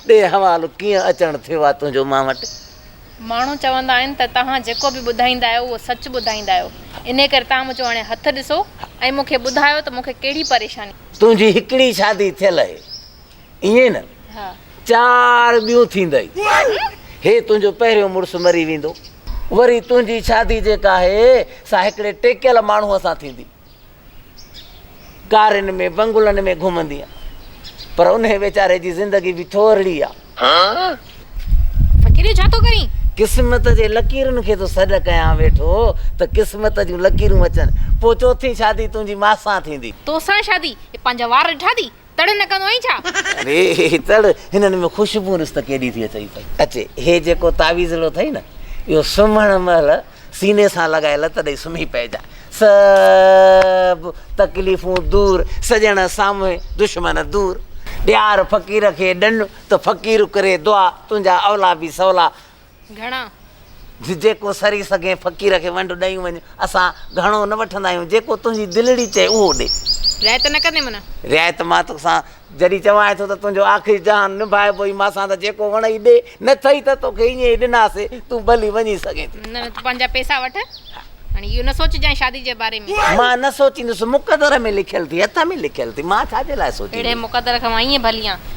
ڏي حوالو ڪيئن اچڻ ٿيو آ تنهنجو مان وٽ؟ ماڻهو چوندا آهن ته توهان جيڪو به ٻڌائيندا آهيو اهو سچ ٻڌائيندا آهيو. انهي ڪري توهان منهنجو هاڻي هٿ ڏسو ۽ مون کي ٻڌايو ته مون کي ڪهڙي پريشاني. تنهنجي هڪڙي شادي ٿيل اهي. ائين نه؟ ها. چار ٻيون ٿيندئي. هي تنهنجو پهريون مڙس مري ويندو. وري تنهنجي شادي جيڪا آهي سا هڪڙي ٽيڪيل ماڻهوء سان ٿيندي. ڪارين ۾ بنگلن ۾ گهمندينء. پر انهيء ويچاري جي زندگي به ٿورڙي آ. فقير اهو ڇا ٿو ڪرين؟ قسمت جي لڪيرن کي ٿو سڏ ڪيان ويٺو ته قسمت جون لڪيرون اچن. پوء چوٿين شادي تنهنجي ماسان ٿيندي. توسان شادي؟ هي پنهنجا وار ڏٺا ٿي؟ تڙ نه ڪندو آهين ڇا؟ اري تڙ، هنن ۾ خوشبو ڏس ته ڪيڏي ٿي اچئي پئي. اچي، هي جيڪو تعويذڙو اٿئي نه، اهو سمهڻ مهل سيني سان لڳائي لت ڏئي سمهي پئجانء. سڀ تڪليفون دور، سڄڻ سامهين، دشمن دور. ڏيار فقير کي ڏن ته فقير ڪري دعا، تنهنجا اولا به سولا. گهڻا؟ جيڪو سري سگهين فقير کي ونڊ ڏئي وڃ، اسان گهڻو نه وٺندا آهيون، جيڪو تنهنجي دلڙي چئي اهو ڏي. رعايت نه ڪندين معنيٰ؟ رعايت مان توسان جڏهن چوانء ٿو ته تنهنجو آخري جهان نڀائبو ئي مان سان ته جيڪو وڻئي ڏي، نه ٿئي ته توکي ائين ئي ڏناسي، تون ڀلي وڃي سگهين ٿي. نه نه تون پنهنجا پئسا وٺ، هاڻي اهو نه سوچجانء شادي جي باري ۾. مان نه سوچيندس، مقدر ۾ لکيل ٿي، هٿ ۾ لکيل ٿي، مان ڇا جي لاء سوچيندس. اهڙي مقدر کان مان ائين ڀلي آن.